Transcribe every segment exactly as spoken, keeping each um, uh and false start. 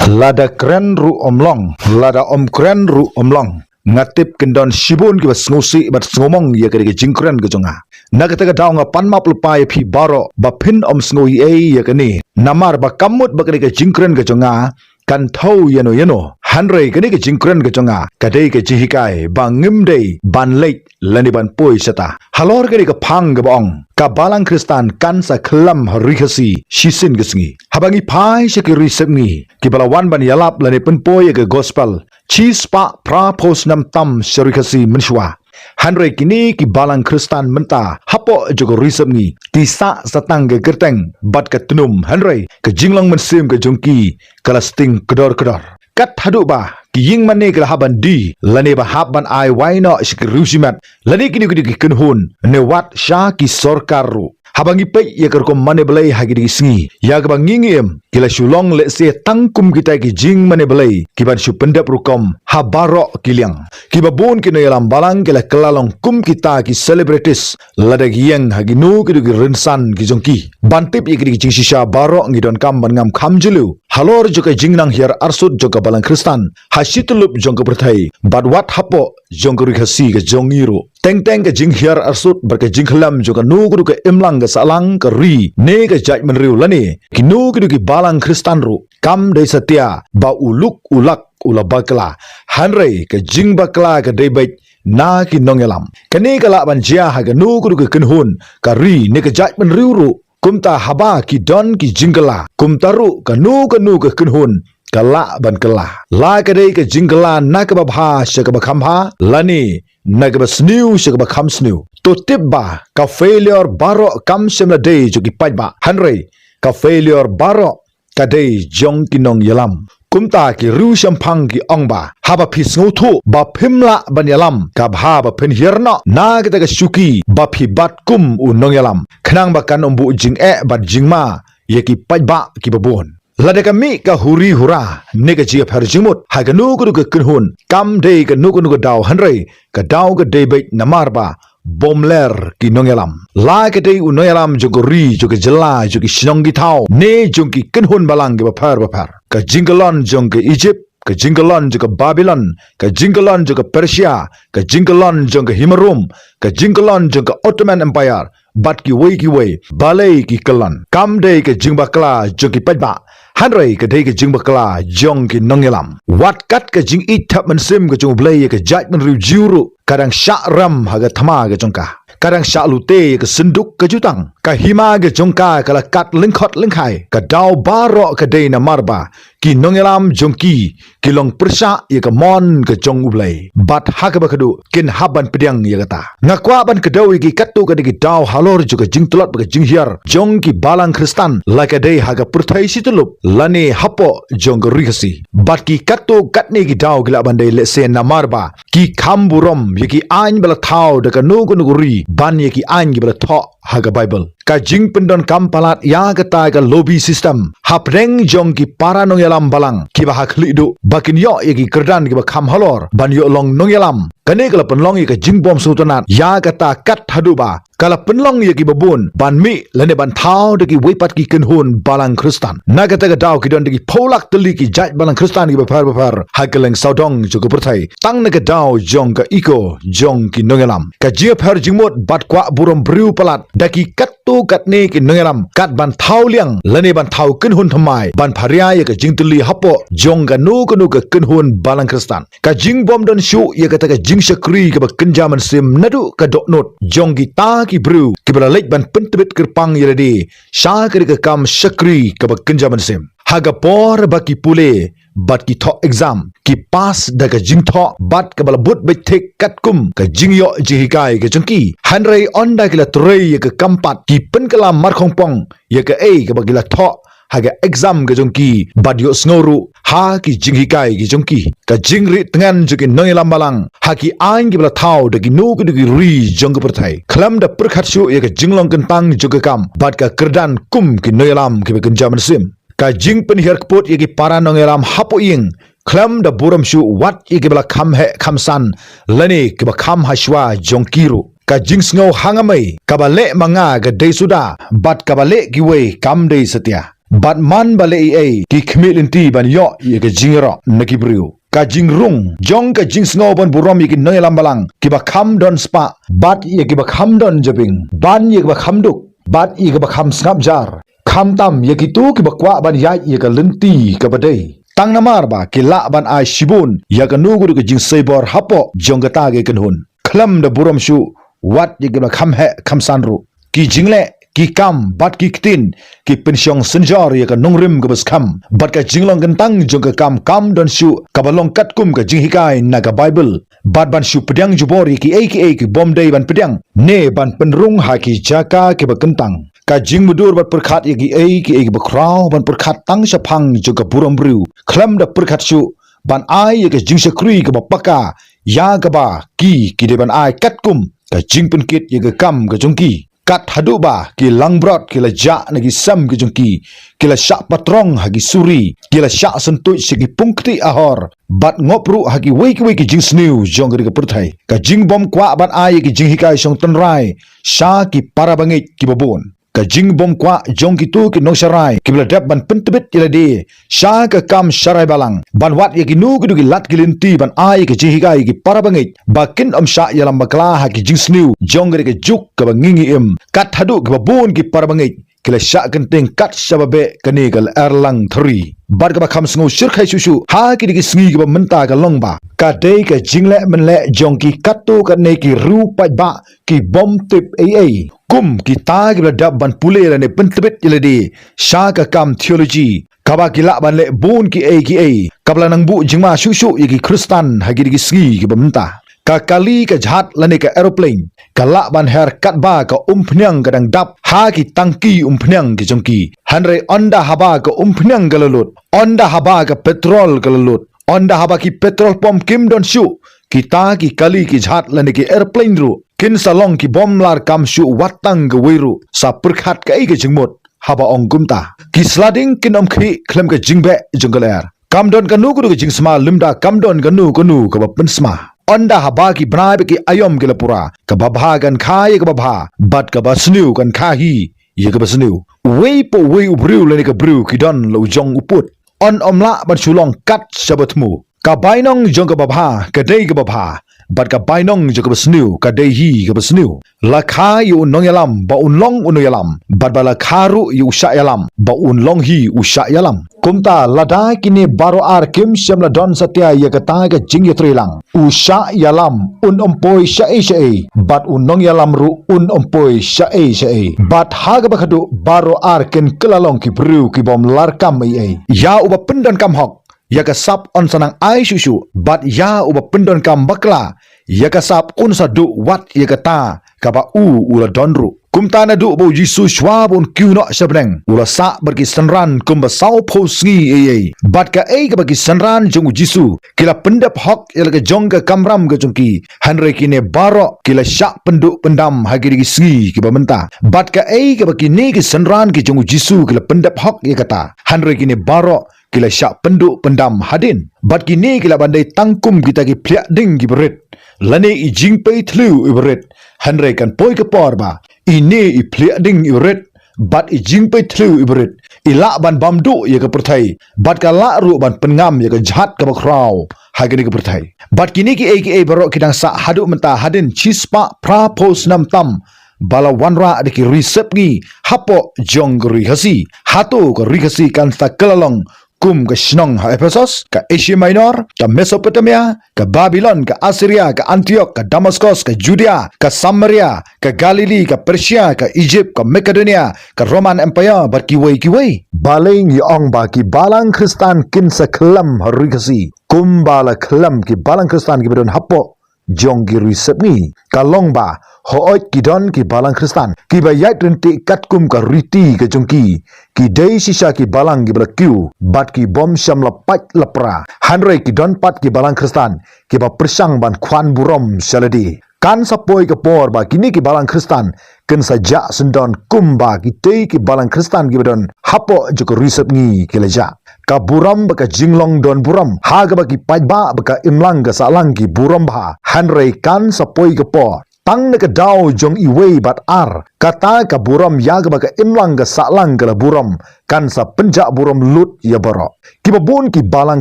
Lada kren ruh ym long, lada ym kren ruh ym long. Nga tip kin don shibun kiba sngewsih bad sngewmong ïa ka dei ka jingkren ka jong nga. Na kata ka daw nga pan map lypa ïa phi baroh ba phin ym sngew ei ei ïa kane. Namar ba kam mut ba ka dei ka jingkren ka jong nga kan thew ïano ïano. Hynrei kane ka jingkren ka jong nga ka dei ka jinghikai ba ngim dei ban leit lane ban poi shata. Halor kane ka phang kaba ong ka Balang Khristan kan sa khlem ha Ri Khasi shisien ka sngi. Haba ngi phai sha ki ri sepngi kiba la wan ban ïalap lane pynpoi ïa ka gospel shispah phra phew snem tam sha Ri Khasi mynshuwa. Hynrei kine ki Balang Khristan mynta hapoh jong ka ri sepngi ki sah sa tang ka kyrteng bad ka tnum, hynrei ka jinglong mynsiem ka jong ki ka la sting kdor kdor. Kat haduh ba ki ïing mane ki la hap ban die lane ba hap ban ai wai noh sha ki riew shimet lane kine kine ki kynhun ne wat sha ki sorkar ruh. Haba ngi peit ïa ka rukom mane blei ha kine ki sngi ïa kaba ngi ngi im ki la shu long lehse tang kum kita ki jingmane blei kiban shu pyndep rukom ha baroh ki liang. Kiba bun ki nongïalam balang ki la kylla long kum kita ki celebrities lada ki ïeng ha kino kino ki rynsan ki jong ki. Ban tip ïa kine ki jingshisha baroh ngi donkam ban ngam kham jylliew halor jong ka jingnang hiar arsut jong ka Balang Khristan ha shityllup jong ka pyrthei bad wat hapoh jong ka Ri Khasi ka jong ngi ruh. Teng teng ka jinghiar arsut bad ka jingkhlem jong kano kano ka imlang ka sahlang ka ri ne ka jaitbynriew lane kino kino ki Balang Khristan ruh kam dei satia ba u luk u lak u la bakla. Hynrei ka jingbakla ka dei beit na ki nongïalam. Kane ka lah ban jia ha kano kano ka kynhun, ka ri ne ka jaitbynriew ruh. Kumta haba ki don ki jingkylla, kumta ruh kano kano ka kynhun ka lah ban kylla. La ka dei ka jingkylla na kaba bha sha kaba kham bha lane na kaba sniew sha kaba kham sniew. To tip ba ka failure baroh kam shym la dei jong ki paidbah, hynrei ka failure baroh ka dei jong ki nongïalam. Kumta ki riew shemphang ki ong ba haba phi sngewthuh ba phim lah ban ïalam, ka bha ba phin hiar noh na kata ka shuki ba phi bat kum u nongïalam, khnang ba kan ym buh jingeh bad jingma ïa ki paidbah kiba bun. Lada ka mih ka huri hura ne ka jingïapher jingmut ha kano kano ka kynhun, kam dei kano kano ka daw, hynrei ka daw ka dei beit namar ba bym ler ki nongïalam. La ka dei u nongïalam jong ka ri, jong ka jylla, jong ki shnong ki thaw ne jong ki kynhun balang kiba pher bapher. Ka jingkyllon jong ka Egypt, ka jingkyllon jong ka Babylon, ka jingkyllon jong ka Persia, ka jingkyllon jong ka Hima Rom, ka jingkyllon jong ka Ottoman Empire bad kiwei kiwei. Balei ki kyllon? Kam dei ka jingbakla jong ki paidbah, hynrei ka dei ka jingbakla jong ki nongïalam. Wat kat ka jingïeit thep mynsiem ka jong U Blei ïa ka jaitbynriew Jiw ruh ka dang shah rem ha ka thma ka jong ka. Ka dang shah lute ïa ka synduk ka jutang. Ka hima ka jong ka ka la kat lyngkhot lyngkhai. Ka daw baroh ka dei namar ba ki nongïalam jong ki ki long pyrshah ïa ka mon ka jong U Blei. Bad ha kaba khatduh kin hap ban pdiang ïa kata. Nga kwah ban kdew ïa ki katto katne ki daw halor jong ka jingtlot bad ka jinghiar jong ki Balang Khristan, la ka dei ha ka pyrthei shityllup lane hapoh jong ka Ri Khasi. Bad ki katto katne ki daw ki lah ban dei lehse namar ba ki kham burom ïa ki aiñ ba la thaw da kano kano ka ri ban ïa ki aiñ kiba la thoh ha ka Baibl. Ka jingpyndonkam palat ïa kata ka lobby system hapdeng jong ki para nongïalam balang kiba ha khlieh duh ba kin ïoh ïa ki kyrdan kiba kham halor ban ïoh long nongïalam. Kane ka la pynlong ïa ka jingbym sngewtynnat ïa kata kat haduh ba ka la pynlong ïa kiba bun ban mih lane ban thaw da kiwei pat ki kynhun Balang Khristan. Na kata ka daw ki don da ki phew lak tylli ki jait Balang Khristan kiba pher bapher ha kylleng sawdong jong ka pyrthei. Tang na ka daw jong ka eko jong ki nongïalam, ka jingïapher jingmut bad kwah burom briew palat da ki katto katne ki nongïalam kat ban thaw liang lane ban thaw kynhun thymmai ban pharia ïa ka jingtylli hapoh jong kano kano ka kynhun Balang Khristan. Ka jingbym don shuh ïa kata ka jingshakri kaba kynja mynsiem naduh ka dohnud jong kita ki briew kiba la leit ban pyntbit kyrpang ïa lade sha kane ka kam shakri kaba kynja mynsiem. Ha ka por ba ki pule bad ki thoh exam, ki pass da ka jingthoh bad kaba la bud beit thik katkum ka jingïoh jinghikai ka jong ki. Hynrei ynda ki la trei ïa ka kam pat, ki pynkylla markhongpong ïa kaei kaba ki la thoh ha ka exam ka jong ki bad ïohsngew ruh ha ki jinghikai ki jong ki. Ka jingrieh tngen jong ki nongïalam balang ha ki aiñ kiba la thaw da kino kino ki ri jong ka pyrthei, khlem da pyrkhat shuh ïa ka jinglong kyntang jong ka kam bad ka kyrdan kum ki nongïalam kiba kynja mynsiem. Ka jingpynhiar kput ïa ki para nongïalam hapoh ïing, khlem da burom shuh wat ïa kiba la kham heh kham san lane kiba kham hashwa jong ki ruh. Ka jingsngew hangne kaba leh ma nga ka dei suda bad kaba leh kiwei kam dei satia. Bad man ba leh ei ei, ki khmih lynti ban ïoh ïa ka jingïaroh na ki briew. Ka jingrung jong ka jingsngew ban burom ïa ki nongïalam balang kiba kham don spah bad ïa kiba kham don jabieng, ban ïa kiba kham duk bad ïa kiba kham sngap jar, khamtam ïa kito kiba kwah ban ïaid ïa ka lynti kaba dei. Tang namar ba ki lah ban ai shibun ïa kano kano ka jingsoibor hapoh jong kata ka kynhun, khlem da burom shuh wat ïa kiba kham heh kham san ruh. Ki jingleh, ki kam bad ki ktien ki pynshong synjor ïa ka nongrim kaba skhem bad ka jinglong kyntang jong ka kam kam don shuh kaba long katkum ka jinghikai na ka Baibl. Bad ban shu pdiang jubor ïa kiei kiei ki bym dei ban pdiang ne ban pynrung ha ki jaka kiba kyntang. Ka jingmudui bad pyrkhat ïa kiei kiei kiba khraw ban pyrkhat tang shaphang jong ka burom briew, khlem da pyrkhat shuh ban ai ïa ka jingshakri kaba paka ïa kaba ki, ki dei ban ai katkum ka jingpynkit ïa ka kam ka jong ki. Kat haduh ba ki langbrot ki la jah na ki sem ki jong ki, ki la shah patrong ha ki suri, ki la shah syntuid sha ki pung kti ahor bad ngop ruh ha kiwei kiwei ki jingsniew jong ka ri ka pyrthei. Ka jingbym kwah ban ai ïa ki jinghikai shong tynrai sha ki para bangeit kiba bun. Ka jingbym kwah jong kito ki nongsharai kiba la dep ban pyntbit ïa lade sha ka kam sharai balang, ban wad ïa kino kino ki lad ki lynti ban ai ïa ka jinghikai ïa ki para bangeit ba kin ym shah ïalam bakla ha ki jingsniew jong ka ri ka juk kaba ngi ngi im. Kat haduh kiba bun ki para bangeit ki la shah kynting kat shaba beh kane ka lyer lang thari. Bad kaba kham sngew shyrkhei shuh shuh ha kine ki sngi kiba mynta ka long ba ka dei ka jingleh mynleh jong ki katto katne ki riew paidbah ki bym tip ei ei, kum kita kiba la dep ban pule lane pyntbit ïa lade sha ka kam theology, kaba ki lah ban leh bun kiei kiei, kaba la nang buh jingma shuh shuh ïa ki Khristan ha kine ki sngi kiba mynta. Ka kali ka jhat lane ka aeroplane ka lah ban her katba ka umphniang ka dang dap ha ki tangki umphniang ki jong ki. Hynrei ynda haba ka umphniang ka la lut, ynda haba ka petrol ka la lut, ynda haba ki petrol pump kim don shuh, kita ki kali ki jhat lane ki aeroplane ruh kin sa long ki bym lah kam shuh wat tang kawei ruh. Sa pyrkhat kaei ka jingmut haba ong kumta. Ki sla ding kin ym khih khlem ka jingbeh jong ka lyer. Kam don kano kano ka jingsma lymda kam don kano kano kaba pynsma. Ynda haba ki bnai bad ki aïom ki la pura, kaba bha kan kha ïa kaba bha bad kaba sniew kan kha hi ïa kaba sniew. Uwei pa uwei u briew lane ka briew ki don la u jong u pud. Yn ym lah ban shu long kat shaba thmu. Ka bainong jong kaba bha ka dei kaba bha, bad ka bainong jong kaba sniew ka dei hi kaba sniew. La kha ïa u nongïalam ba un long u nongïalam, bad ba la kha ruh ïa u shah ïalam ba un long hi u shah ïalam. Kumta lada kine baroh ar kim shym la don satia ïa kata ka jingïatreilang, u shah ïalam un ym poi shaei shaei bad u nongïalam ruh un ym poi shaei shaei. Bad ha kaba khadduh baroh ar kin kylla long ki briew ki bym lah kam ei ei. Ïa uba pyndonkam hok ïa ka sap un sa nang ai shuh shuh, bad ïa uba pyndonkam bakla ïa ka sap un sa duh wat ïa kata kaba u u la don ruh. Kumta naduh ba u Jisu shwa ba un kiew noh sha bneng, u la sah bad ki synran kumba sawphew sngi ei ei. Bad kaei kaba ki synran jong u Jisu ki la pyndep hok ïa la ka jong ka kamram ka jong ki, hynrei kine baroh ki la shah pynduh pyndam ha kine ki sngi kiba mynta. Bad kaei kaba kine ki synran ki jong u Jisu ki la pyndep hok ïa kata, hynrei kine baroh ki la shah pynduh pyndam hadien. Bad kine ki lah ban dei tang kum kita ki phliah ding kiba rit, lane i jingpei thliew iba rit. Hynrei kan poi ka por ba ine i phliah ding iba rit bad i jingpei thliew iba rit i lah ban bam duh ïa ka pyrthei, bad ka lah ruh ban pynngam ïa ka jhat kaba khraw ha kane ka pyrthei. Bad kine kiei kiei baroh ki dang sah haduh mynta hadien shispah phraphew snem tam ba la wanrah da ki ri sepngi hapoh jong ka ri Khasi. Hato ka ri Khasi kan sa kylla long kum ka shnong ha Ephesos, ka Asia Minor, ka Mesopotamia, ka Babilon, ka Assyria, ka Antioch, ka Damascus, ka Judea, ka Samaria, ka Galilee, ka Persia, ka Egypt, ka Macedonia, ka Roman Empire bad kiwei kiwei? Balei ngi ong ba ki balang Khristan kin sa khlem ha ri Khasi kumba la khlem ki balang Khristan kiba don hapoh jong ki ri sepngi? Ka long ba hooid ki don ki balang Khristan kiba ïaid ryntih katkum ka riti ka jong ki, ki dei shisha ki balang kiba la kiew bad ki bym shym la pait la pra. Hynrei ki don pat ki balang Khristan kiba pyrshang ban khwan burom sha lade. Kan sa poi ka por ba kine ki balang Khristan kin sa jah syndon kumba kitei ki balang Khristan kiba don hapoh jong ka ri sepngi ki la jah. Ka burom bad ka jinglong don burom ha kaba ki paidbah bad ka imlang ka sahlang ki burom bha. Hynrei kan sa poi ka por tang na ka daw jong iwei bad ar. Kata ka burom ïa kaba ka imlang ka sahlang ka la burom, kan sa pynjah burom lut ïa baroh. Kiba bun ki balang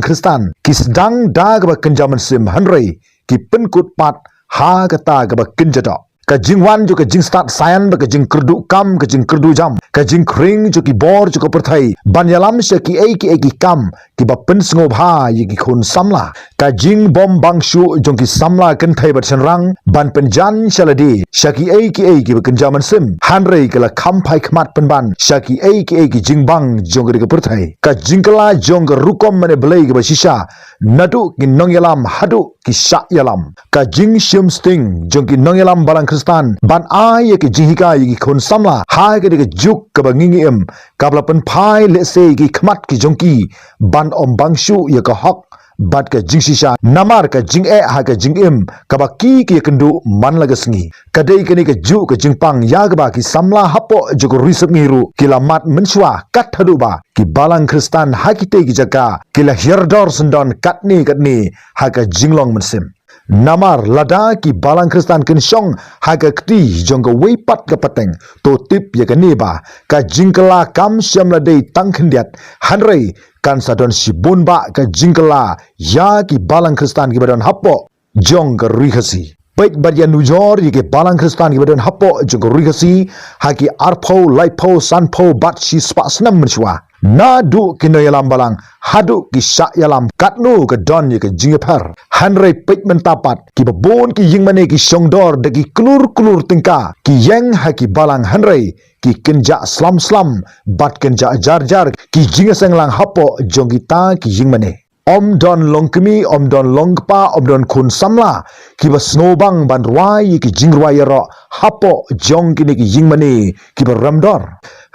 Khristan ki sdang da kaba kynja mynsiem, hynrei ki pynkut pat ha kata kaba kynja doh. Ka jingwan jong ka jingstad saian bad ka jingkyrduh kam, ka jingkyrduh jam, ka jingkhring jong ki bor jong ka pyrthei ban ïalam sha kiei kiei ki kam kiba pynsngewbha ïa ki khun samla. Ka jingbym bang shuh jong ki samla kynthei bad shynrang ban pynjan sha lade sha kiei kiei kiba kynja mynsiem, hynrei ka la kham phai khmat pynban sha kiei kiei ki jingbang jong ka pyrthei. Ka jingkylla jong ka rukom mane blei kaba shisha, naduh ki nongïalam haduh ki shah ïalam. Ka jingshim sting jong ki nongïalam balang Khristan ban ai ïa ki jinghikai ïa ki khun samla ha kane ka juk kaba ngi ngi im, kaba la pynphai lehse ïa ki khmat ki jong ki ban ym bang shuh ïa ka hok bad ka jingshisha namar ka jingeh ha ka jingim kaba ki ki ïakynduh man la ka sngi. Ka dei kane ka juh ka jingpang ïa kaba ki samla hapoh jong ka Ri Sepngi ruh ki la mad mynshuwa, kat haduh ba ki balang Khristan ha kitei ki jaka ki la hiar dor syndon katne katne ha ka jinglong mynsiem. Namar lada ki balang Khristan kin shong ha ka kti jong kawei pat ka pateng, to tip ïa kane ba ka jingkylla kam shym la dei tang khyndiat, hynrei kan sa don shibun bah ka jingkylla ïa ki balang Khristan kiba don hapoh jong ka Ri Khasi. Peit bad ïa nujor ïa ki balang Khristan kiba don hapoh jong ka Ri Khasi ha ki arphew, laiphew, sanphew bad shispah snem mynshuwa. Naduh ki nongïalam balang haduh ki shah ïalam, katno ka don ïa ka jingïapher. Hynrei peit mynta pat, kiba bun ki ïingmane ki shongdor da ki klur klur tyngka, ki ïeng ha ki balang, hynrei ki kynjah slam slam bad kynjah jar jar ki jingïaseng lang hapoh jong kita ki ïingmane. Ym don long kmie, ym don long kpa, ym don khun samla kiba sngewbang ban rwai ïa ki jingrwai ïaroh hapoh jong kine ki ïingmane kiba rem dor.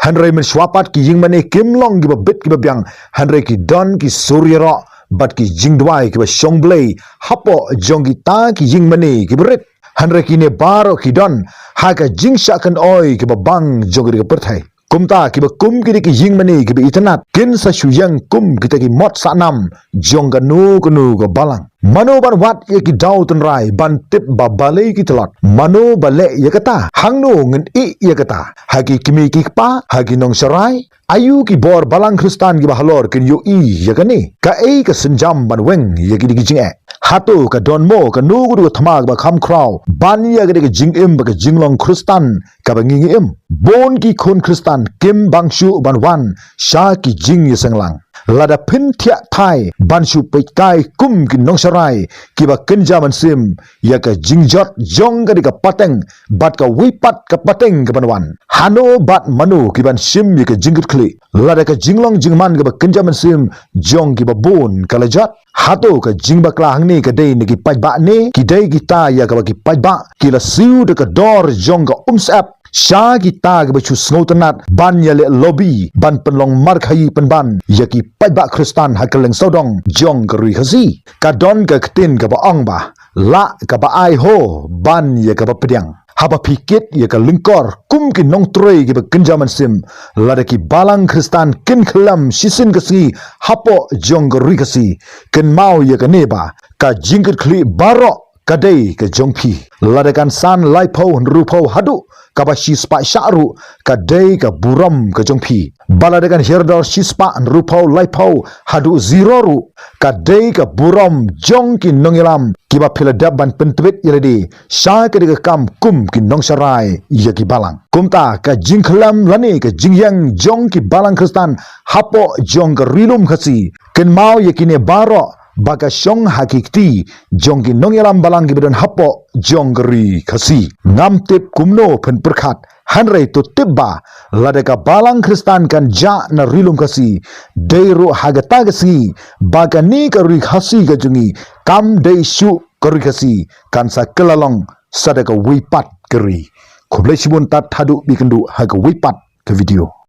Hynrei mynshuwa pat ki ïingmane kim long kiba bit kiba biang, hynrei ki don ki sur ïaroh bad ki jingduwai kiba shong blei hapoh jong kita ki ïingmane kiba rit. Hynrei kine baroh ki don ha ka jingshah kynoi kiba bang jong ka pyrthei. Kumta kiba kum kine ki ïingmane kiba itynnad kin sa shu ïeng kum kita ki mot sahnam jong kano kano ka balang. Mano ban wad ïa ki daw tynrai ban tip ba balei ki tlot? Mano ba leh ïa kata? Hangno ngin ïeh ïa kata? Ha ki kmie ki kpa? Ha ki nongsharai? Aïu ki bor balang Khristan kiba halor kin ïohi ïa kane? Kaei ka sienjam ban weng ïa kine ki jingeh? Hato ka don mo kano kano ka thma kaba kham khraw ban ïa kane ka jingim bad ka jinglong Khristan kaba ngi ngi im? Bun ki khun Khristan kim bang shuh ban wan sha ki jingïaseng lang. Lada phin thiah thai ban shu peit kai kum ki nongsharai kiba kynja mynsiem ïa ka jingjot jong kane ka pateng bad kawei pat ka pateng kaban wan, hano bad mano ki ban shim ïa ka jingkitkhlieh lada ka jinglong jingman kaba kynja mynsiem jong kiba bun ka la jot? Hato ka jingbakla hangne ka dei na ki paidbah ne ki dei kita ïa kaba ki paidbah ki la siew da ka dor jong ka umsyep sha kita kiba shu sngewtynnad ban ïaleh lobby ban pynlong markhaii pynban ïa ki paidbah Khristan ha kylleng sawdong jong ka Ri Khasi? Ka don ka ktien kaba ong ba, lah kaba ai ho ban ïa kaba pdiang. Haba phi kit ïa ka lyngkor kum ki nongtrei kiba kynja mynsiem, lada ki balang Khristan kin khlem shisien ka sngi hapoh jong ka Ri Khasi, kynmaw ïa kane ba ka jingkitkhlieh baroh ka dei ka jong phi. Lada kan san laiphew, hynriewphew haduh kaba shispah shah ruh, ka dei ka burom ka jong phi. Ba lada kan hiar dor shispah, hynriewphew, laiphew haduh zero ruh, ka dei ka burom jong ki nongïalam kiba phi la dep ban pyntbit ïa lade sha kane ka kam kum ki nongsharai ïa ki balang. Kumta ka jingkhlem lane ka jingïeng jong ki balang Khristan hapoh jong ka Ri Lum Khasi, kynmaw ïa kine baroh ba ka shong ha ki kti jong ki nongïalam balang kiba don hapoh jong ka Ri Khasi. Ngam tip kumno phin pyrkhat, hynrei to tip ba lada ka balang Khristan kan jah na Ri Lum Khasi, dei ruh ha kata ka sngi ba kane ka Ri Khasi ka jong ngi kam dei shuh ka Ri Khasi, kan sa kylla long sa da kawei pat ka ri. Khublei shibun, tad haduh ba ïakynduh ha kawei pat ka video.